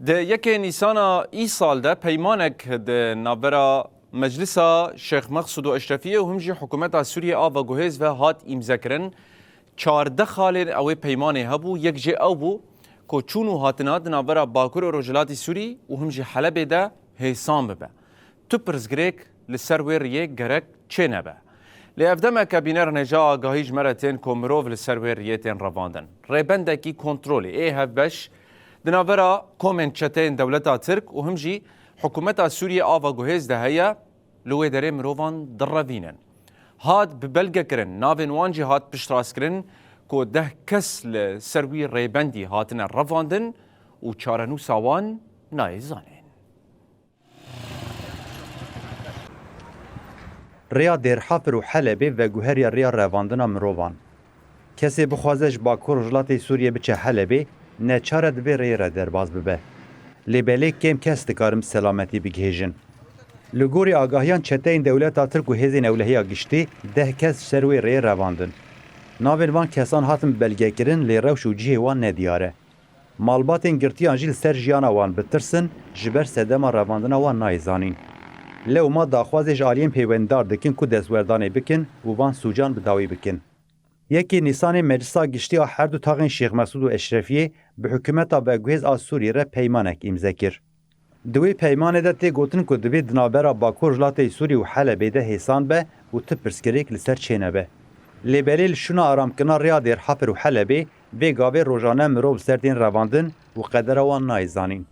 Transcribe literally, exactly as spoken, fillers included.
Di yekê Nîsana îsal de peymanek di navbera Meclisa Şêx Meqsûd û Eşrefiyê û him jî hikûmeta Sûriyê a veguhêz ve hat îmzekirin. Çardeh xalên ew ê peymanê hebû, yek jê ew bû ku çûn û hatina di navbera Bakur û Rojhilatî Sûrî û him jî Helebê de hêsan bibe. Tu pirsgirêk li ser wê riyê gerek çênebe. Lê ev demeke bîner nêja agahî ji me re tên ku mirov li ser wê riyê tên revandin. Rêbendekî kontrolê ê hevbeş di navbera komên çeteyên dewleta Tirk û him jî hikûmeta Sûriyê a veguhêz de heye, li wê derê mirovan direvînin. Hat bi belge kirin, navên wan jî hat piştrast kirin ku deh kes li ser wî rêbendî hatine revandin û çarenûsa wan nayê zanîn. Rêya Dêrhafir û Helebê veguheriya rêya revandina mirovan. Kesê bixwaze ji Bakur Rojhilatê Sûriyê biçe Helebê, neçar e di vê rêyê re derbas bibe. Lê belê kêm kes dikarin bi selametî bigihêjin. Li gorî agahiyan çeteyên dewleta Tirk û hêzên ewlehiya giştî, deh kes ji ser wê rêyê revandin. Navên van kesan hatin belgekirin, lê rewş û cihê wan nediyar e. Malbatên girtiyan jî li ser jiyana wan bi tirs in, ji ber sedema revandina wan nayê zanîn. Lewma daxwazê ji aliyên pêwendar dikin ku destwerdanê bikin û van sûcan bi dawî bikin. Yekê Nîsanê Meclisa Giştî a her du taxên Şêx Mesûd û Eşrefiyê bi hikûmeta veguhêz a Sûrî re peymanek îmze kir. Di wê peymanê de tê gotin ku divê di navbera Bakur Rojhilatê Sûrî û Helebê de hêsan be û tu pirsgirêk li ser çênebe. Lê belê li şûna aramkirina rêya Dêrhafir û Helebê vê gavê rojane mirov li ser tên revandin û qedera wan nayê zanîn.